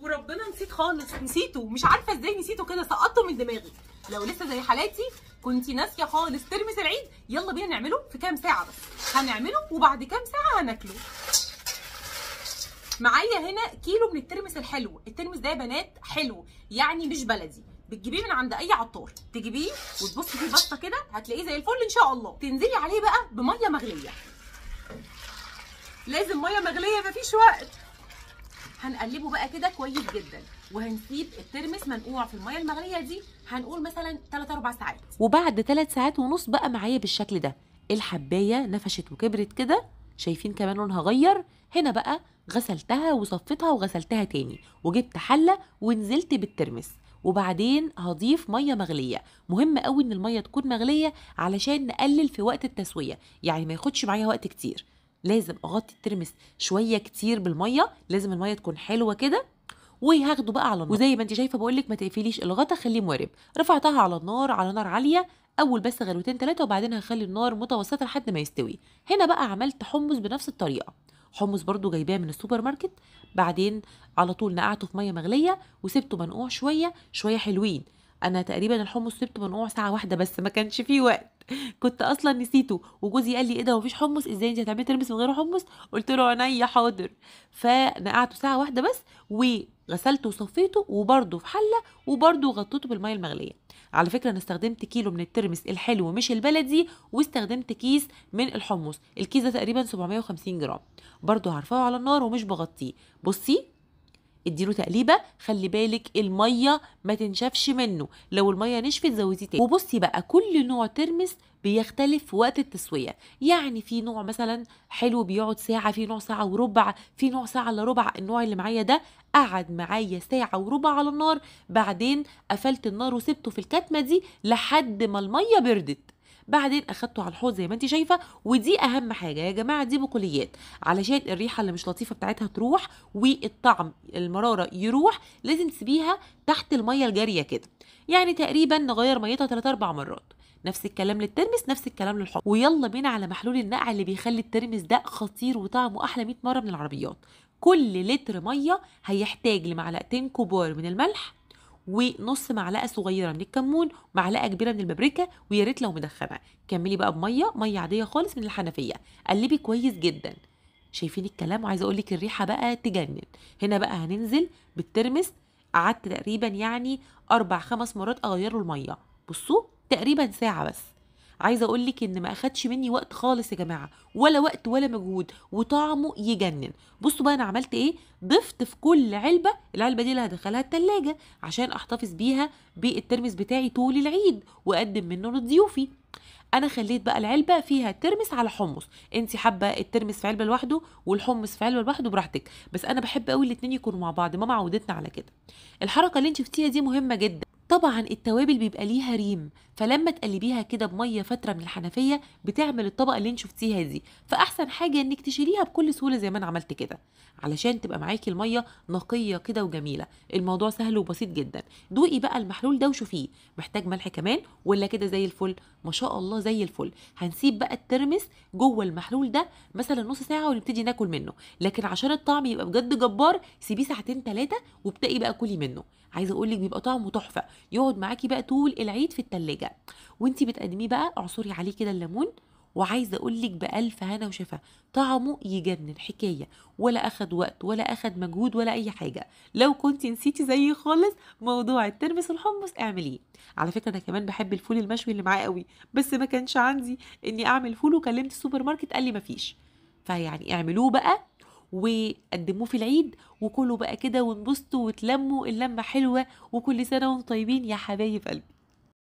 وربنا نسيت خالص، نسيته، مش عارفه ازاي نسيته كده، سقطته من دماغي. لو لسه زي حالاتي كنتي ناسيه خالص ترمس العيد، يلا بينا نعمله في كام ساعة بس، هنعمله وبعد كام ساعة هناكله. معايا هنا كيلو من الترمس الحلو. الترمس ده يا بنات حلو، يعني مش بلدي، بتجيبيه من عند اي عطار، تجيبيه وتبصي فيه بصة كده هتلاقيه زي الفل ان شاء الله. تنزلي عليه بقى بميه مغليه، لازم مية مغليه مفيش وقت. هنقلبه بقى كده كويس جدا، وهنسيب الترمس منقوع في المية المغليه دي، هنقول مثلا 3 4 ساعات. وبعد 3 ساعات ونص بقى معايا بالشكل ده، الحبايه نفشت وكبرت كده، شايفين كمان لونها غير. هنا بقى غسلتها وصفيتها وغسلتها تاني، وجبت حله ونزلت بالترمس، وبعدين هضيف مية مغليه. مهم قوي ان المية تكون مغليه علشان نقلل في وقت التسوية، يعني ما ياخدش معايا وقت كتير. لازم اغطي الترمس شوية كتير بالمية، لازم المية تكون حلوة كده. وهاخده بقى على النار، وزي ما انت شايفه بقول لك ما تقفليش الغطا، خليه موارب. رفعتها على النار على نار عالية اول بس غلوتين 3، وبعدين هخلي النار متوسطه لحد ما يستوي. هنا بقى عملت حمص بنفس الطريقة، حمص برضو جايباه من السوبر ماركت، بعدين على طول نقعته في مية مغليه وسبته منقوع شوية شوية حلوين. انا تقريبا الحمص سبته منقوع ساعة واحدة بس، ما كانش فيه وقت، كنت اصلا نسيته. وجوزي قال لي ايه ده مفيش حمص، ازاي انت هتعملي ترمس من غير حمص؟ قلت له عينيا حاضر. فنقعته ساعة واحدة بس، وغسلته وصفيته، وبرده في حله، وبرده غطيته بالمية المغليه. على فكرة انا استخدمت كيلو من الترمس الحلو مش البلدي، واستخدمت كيس من الحمص، الكيس ده تقريبا 750 جرام، برده هرفعه على النار ومش بغطيه. بصي اديله تقليبه، خلي بالك المية ما تنشفش منه، لو المية نشفت زوديه تاني. وبصي بقى كل نوع ترمس بيختلف في وقت التسوية، يعني في نوع مثلا حلو بيقعد ساعة، في نوع ساعة وربع، في نوع ساعة الا ربع. النوع اللي معايا ده قعد معايا ساعة وربع على النار، بعدين قفلت النار وسبته في الكتمه دي لحد ما المية بردت، بعدين اخدته على الحوض زي ما انت شايفه. ودي اهم حاجة يا جماعة، دي بقوليات علشان الريحة اللي مش لطيفة بتاعتها تروح والطعم المرارة يروح، لازم تسيبيها تحت المية الجارية كده، يعني تقريبا نغير ميتها 3 4 مرات. نفس الكلام للترمس، نفس الكلام للحمص. ويلا بينا على محلول النقع اللي بيخلي الترمس ده خطير وطعمه احلى 100 مرة من العربيات. كل لتر مية هيحتاج لمعلقتين كبار من الملح، ونص معلقه صغيرة من الكمون، معلقه كبيرة من البابريكا، ويا ريت لو مدخنه. كملي بقى بميه، مية عادية خالص من الحنفية، قلبي كويس جدا. شايفين الكلام؟ وعايزه اقول لك الريحة بقى تجنن. هنا بقى هننزل بالترمس، قعدت تقريبا يعني 4 5 مرات اغير له المية، بصوا تقريبا ساعة بس. عايزه اقول لك ان ما اخدش مني وقت خالص يا جماعة، ولا وقت ولا مجهود، وطعمه يجنن. بصوا بقى انا عملت ايه، ضفت في كل علبة، العلبة دي اللي هدخلها التلاجة عشان احتفظ بيها بالترمس بتاعي طول العيد واقدم منه لضيوفي. انا خليت بقى العلبة فيها ترمس على حمص، انت حابة الترمس في علبة لوحده والحمص في علبة لوحده براحتك، بس انا بحب قوي الاتنين يكونوا مع بعض، ماما عودتنا على كده. الحركة اللي انت شفتيها دي مهمة جدا. طبعا التوابل بيبقى ليها ريم، فلما تقلبيها كده بميه فترة من الحنفية بتعمل الطبقة اللي انت شفتيها دي، فاحسن حاجة انك تشيليها بكل سهولة زي ما انا عملت كده، علشان تبقى معاكي المية نقية كده وجميلة. الموضوع سهل وبسيط جدا. دوقي بقى المحلول ده وشوفيه محتاج ملح كمان ولا كده زي الفل، ما شاء الله زي الفل. هنسيب بقى الترمس جوه المحلول ده مثلا نص ساعة ونبتدي ناكل منه، لكن عشان الطعم يبقى بجد جبار سيبيه 2 3 ساعات وابتدي بقى كلي منه. عايزه اقول لك بيبقى طعمه تحفة، يقعد معاكي بقى طول العيد في التلاجة. وانتي بتقدميه بقى اعصري عليه كده الليمون، وعايزه اقول لك بالف هنا وشفا، طعمه يجنن حكاية، ولا اخد وقت ولا اخد مجهود ولا اي حاجة. لو كنتي نسيتي زيي خالص موضوع الترمس والحمص اعمليه. على فكرة انا كمان بحب الفول المشوي اللي معاه قوي، بس ما كانش عندي اني اعمل فول، وكلمت السوبر ماركت قال لي مفيش، فيعني اعملوه بقى وقدموه في العيد وكلوا بقى كده وانبسطوا وتلموا، اللمة حلوة، وكل سنة وانتم طيبين يا حبايب قلبي.